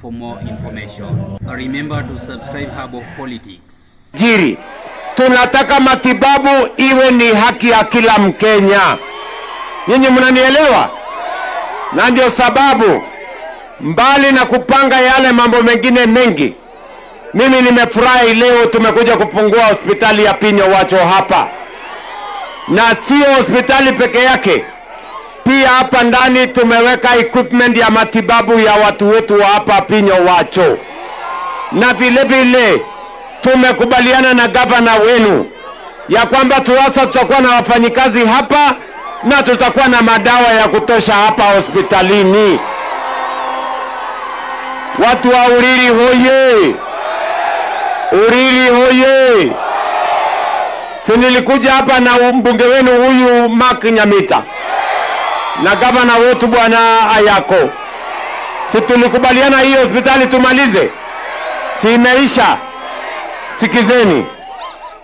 for more information. Remember to subscribe Hub of Politics. Jiri, tunataka matibabu iwe ni haki ya kila Mkenya. Nyinyi mnanielewa? Na ndio sababu mbali na kupanga yale mambo mengine mengi, mimi nimefurahi leo tumekuja kufungua hospitali ya Pinyo Wacho hapa, na sio hospitali peke yake, pia hapa ndani tumeweka equipment ya matibabu ya watu wetu wa hapa Pinyo Wacho, na vile vile tumekubaliana na gavana wenu ya kwamba tuwasa tutakuwa na wafanyikazi hapa na tutakuwa na madawa ya kutosha hapa hospitalini. Watu wa Uriri hoye! Uriri hoye! Si nilikuja hapa na mbunge wenu huyu Mark Nyamita na gavana wetu bwana Ayako. Si tulikubaliana hii hospitali tumalize? Si imeisha? Sikizeni,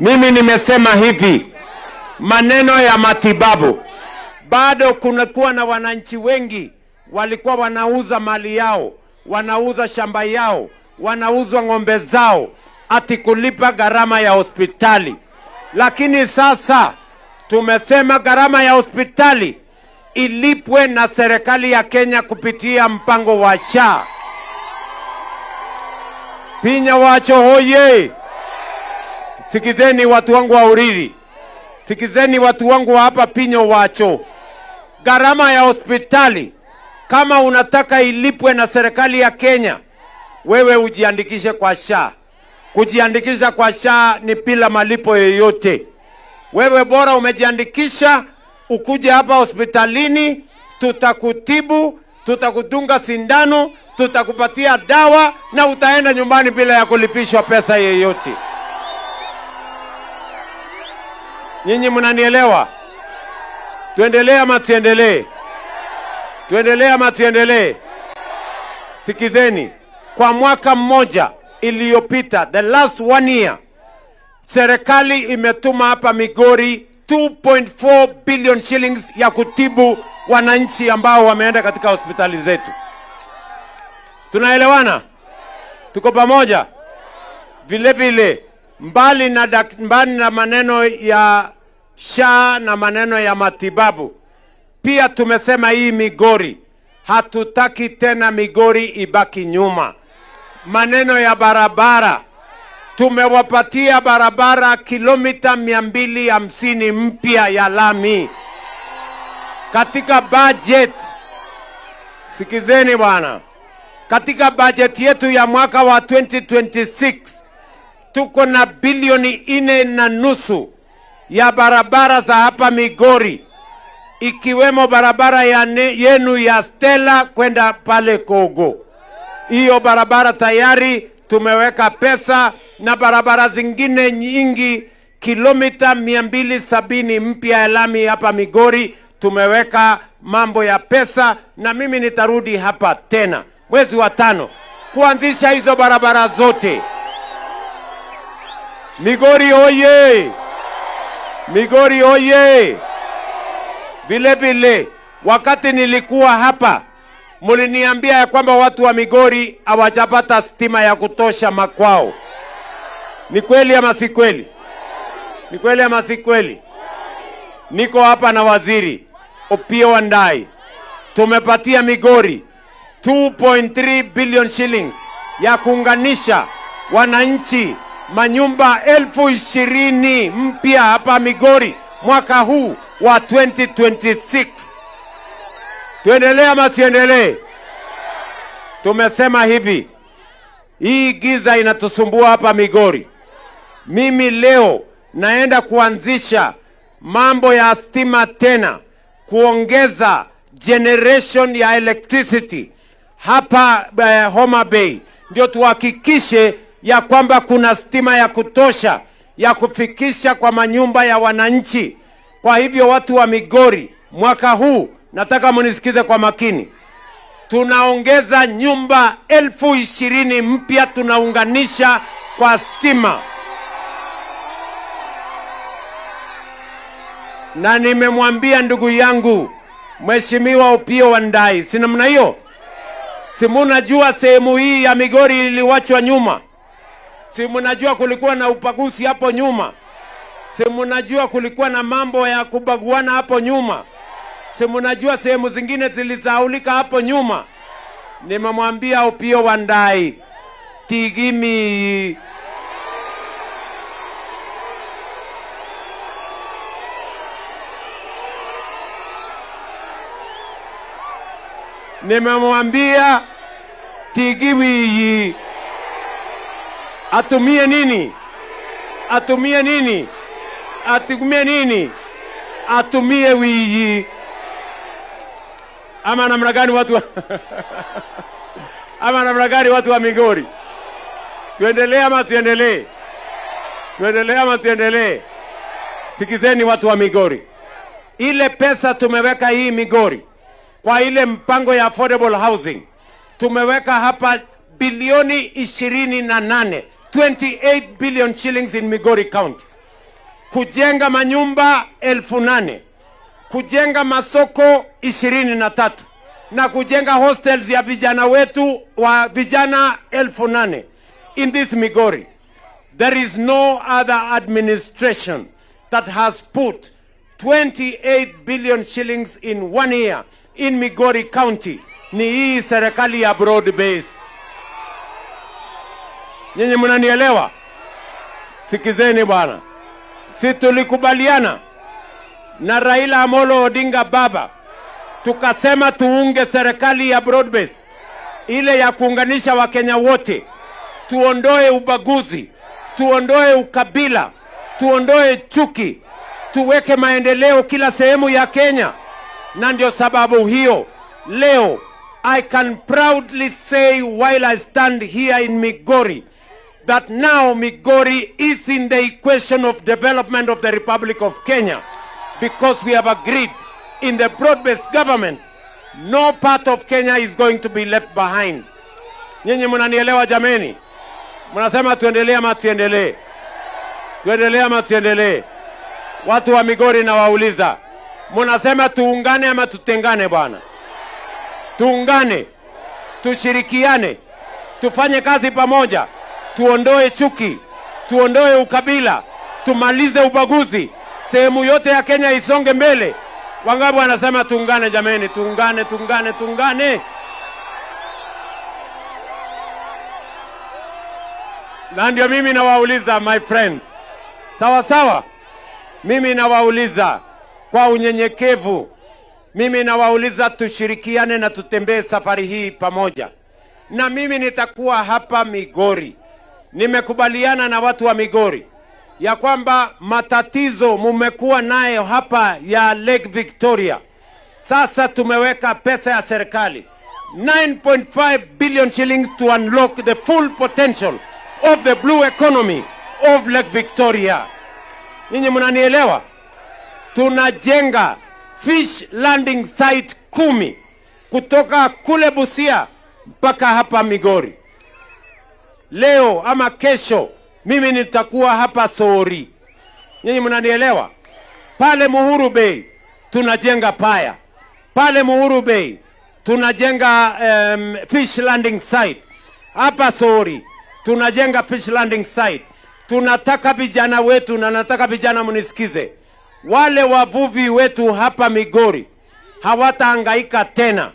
mimi nimesema hivi, maneno ya matibabu, bado kunakuwa na wananchi wengi walikuwa wanauza mali yao, wanauza shamba yao, wanauza ng'ombe zao ati kulipa gharama ya hospitali. Lakini sasa tumesema gharama ya hospitali ilipwe na serikali ya Kenya kupitia mpango wa SHA. Pinyo Wacho hoye! Sikizeni watu wangu wa Uriri, sikizeni watu wangu wa hapa Pinyo Wacho. Gharama ya hospitali kama unataka ilipwe na serikali ya Kenya, wewe ujiandikishe kwa SHA. Kujiandikisha kwa SHA ni bila malipo yoyote. Wewe bora umejiandikisha, ukuje hapa hospitalini, tutakutibu, tutakudunga sindano, tutakupatia dawa na utaenda nyumbani bila ya kulipishwa pesa yoyote. Nyinyi mnanielewa? Tuendelee ama tuendelee? Tuendelee ama tuendelee? Sikizeni, kwa mwaka mmoja iliyopita, the last 1 year, serikali imetuma hapa Migori 2.4 billion shillings ya kutibu wananchi ambao wameenda katika hospitali zetu. Tunaelewana? Tuko pamoja? Vile vile, mbali na maneno ya SHA na maneno ya matibabu, pia tumesema hii Migori, hatutaki tena Migori ibaki nyuma. Maneno ya barabara, tumewapatia barabara kilomita 250 mpya ya lami katika budget. Sikizeni bwana, katika budget yetu ya mwaka wa 2026 tuko na bilioni 4.5 ya barabara za hapa Migori, ikiwemo barabara yenu ya Stella kwenda pale Kogo. Hiyo barabara tayari tumeweka pesa, na barabara zingine nyingi kilomita 270 mpya ya lami hapa Migori tumeweka mambo ya pesa, na mimi nitarudi hapa tena mwezi wa 5 kuanzisha hizo barabara zote. Migori oye! Migori oye! Vile vile wakati nilikuwa hapa muliniambia ya kwamba watu wa Migori hawajapata stima ya kutosha makwao. Ni kweli ama si kweli? Ni kweli ama si kweli? Niko hapa na waziri Opiyo Wandayi. Tumepatia Migori 2.3 billion shillings ya kuunganisha wananchi manyumba 20,000 mpya hapa Migori mwaka huu wa 2026. Tuendelee ama tuendelee? Tumesema hivi, hii giza inatusumbua hapa Migori. Mimi leo naenda kuanzisha mambo ya stima tena, kuongeza generation ya electricity hapa Homa Bay, ndio tuhakikishe ya kwamba kuna stima ya kutosha ya kufikisha kwa manyumba ya wananchi. Kwa hivyo watu wa Migori, mwaka huu nataka munisikize kwa makini. Tunaongeza nyumba 20,000 mpya, tunaunganisha kwa stima. Na nimemwambia ndugu yangu Mheshimiwa Opiyo Wandayi, si namna hiyo? Si munajua sehemu hii ya Migori iliwachwa nyuma? Si munajua kulikuwa na ubaguzi hapo nyuma? Si munajua kulikuwa na mambo ya kubaguana hapo nyuma? Si munajua sehemu zingine zilizaulika hapo nyuma? Nimemwambia Opiyo Wandayi, tigimi. Nimemwambia tigiwi atumie nini? Atumie nini? Atumie nini? Atumie wii. Ama namna gani watu ama namna gani watu wa Migori? Tuendelee ama tuendelee? Tuendelee ama tuendelee? Sikizeni watu wa Migori. Ile pesa tumeweka hii Migori kwa ile mpango ya affordable housing, tumeweka hapa bilioni 28, 28 billion shillings in Migori County, kujenga manyumba 8,000, kujenga masoko 23, na kujenga hostels ya vijana wetu wa vijana 8,000 in this Migori. There is no other administration that has put 28 billion shillings in 1 year in Migori County. Ni hii serikali ya broad base. Nyinyi mnanielewa? Sikizeni bwana. Si tulikubaliana na Raila Amolo Odinga baba, tukasema tuunge serikali ya broad base, ile ya kuunganisha Wakenya wote, tuondoe ubaguzi, tuondoe ukabila, tuondoe chuki, tuweke maendeleo kila sehemu ya Kenya. Na ndio sababu hiyo leo I can proudly say while I stand here in Migori that now Migori is in the equation of development of the Republic of Kenya, because we have agreed in the broad-based government no part of Kenya is going to be left behind. Nyinyi mnanielewa jameni? Mnasema tuendelee ama tuendelee? Tuendelee ama tuendelee? Watu wa Migori na wauliza, mnasema tuungane ama tutengane bwana? Tuungane, tushirikiane, tufanye kazi pamoja, tuondoe chuki, tuondoe ukabila, tumalize ubaguzi, sehemu yote ya Kenya isonge mbele. Wangapi wanasema tuungane jameni? Tuungane, tuungane, tuungane. Na ndio mimi nawauliza my friends, sawa sawa? Mimi nawauliza kwa unyenyekevu, mimi nawauliza tushirikiane na tutembee safari hii pamoja. Na mimi nitakuwa hapa Migori. Nimekubaliana na watu wa Migori ya kwamba matatizo mumekuwa nayo hapa ya Lake Victoria, sasa tumeweka pesa ya serikali 9.5 billion shillings to unlock the full potential of the blue economy of Lake Victoria. Ninyi mnanielewa? Tunajenga fish landing site 10 kutoka kule Busia mpaka hapa Migori. Leo ama kesho mimi nitakuwa hapa Sori. Nyinyi mnanielewa? Pale Muhuru Bay tunajenga paya. Pale Muhuru Bay tunajenga fish landing site. Hapa Sori tunajenga fish landing site. Tunataka vijana wetu, na nataka vijana mnisikize, wale wavuvi wetu hapa Migori hawatahangaika tena.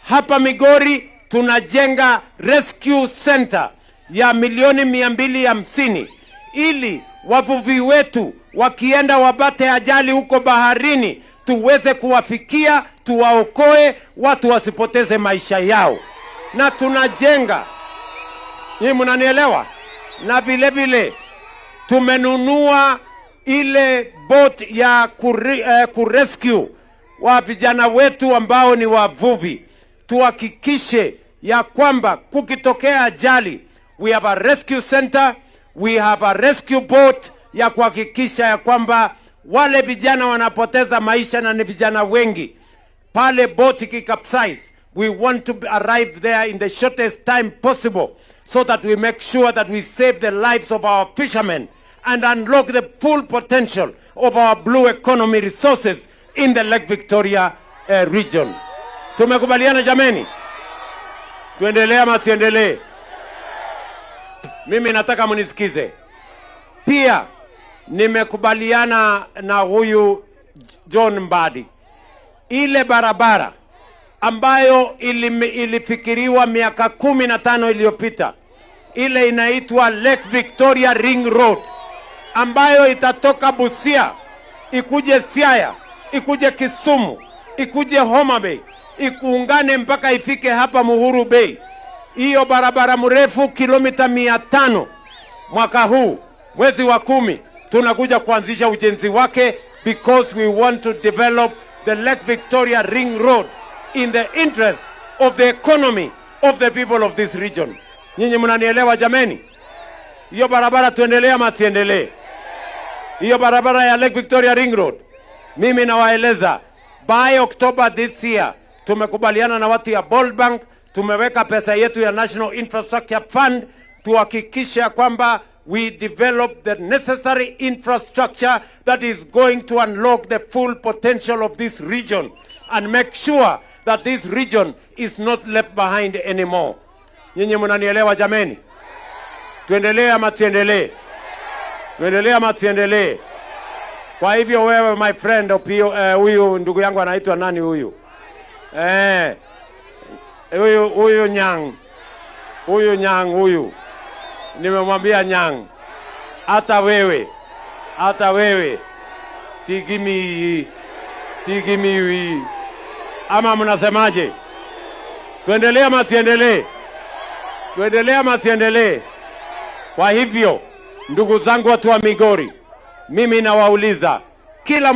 Hapa Migori tunajenga rescue center ya milioni 250 ili wavuvi wetu wakienda wapate ajali huko baharini tuweze kuwafikia, tuwaokoe, watu wasipoteze maisha yao. Na tunajenga, nyinyi mnanielewa? Na vile vile tumenunua ile boat ya kurescue wa vijana wetu ambao ni wavuvi. Tuhakikishe ya kwamba kukitokea ajali, we have a rescue center, we have a rescue boat ya kuhakikisha ya kwamba wale vijana wanapoteza maisha, na ni vijana wengi, pale boat ikicapsize, we want to arrive there in the shortest time possible so that we make sure that we save the lives of our fishermen and unlock the full potential of our blue economy resources in the Lake Victoria region. Tumekubaliana jameni? Tuendelee ama tuendelee? Mimi nataka mnisikize. Pia nimekubaliana na huyu John Mbadi, ile barabara ambayo ilifikiriwa miaka 15 iliyopita, ile inaitwa Lake Victoria Ring Road, ambayo itatoka Busia ikuje Siaya, ikuje Kisumu, ikuje Homa Bay, ikuungane mpaka ifike hapa Muhuru Bay. Hiyo barabara mrefu kilomita 500, mwaka huu mwezi wa 10 tunakuja kuanzisha ujenzi wake, because we want to develop the Lake Victoria Ring Road in the interest of the economy of the people of this region. Nyinyi mnanielewa jameni? Hiyo barabara tuendelee ama tuendelee? Hiyo barabara ya Lake Victoria Ring Road, mimi nawaeleza, by October this year tumekubaliana na watu ya World Bank, tumeweka pesa yetu ya National Infrastructure Fund tuhakikisha kwamba we develop the necessary infrastructure that is going to unlock the full potential of this region and make sure that this region is not left behind anymore. Nyinyi mnanielewa jameni? Tuendelee ama tuendelee? Tuendelee ama tuendelee? Kwa hivyo wewe my friend Opio, huyu ndugu yangu anaitwa nani huyu? Huyu Nyang. Huyu Nyang huyu. Nimemwambia Nyang, hata wewe, hata wewe tigimi tigimiwi, ama mnasemaje? Tuendelee ama tuendelee? Tuendelee ama tuendelee? Kwa hivyo ndugu zangu watu wa Migori, mimi nawauliza kila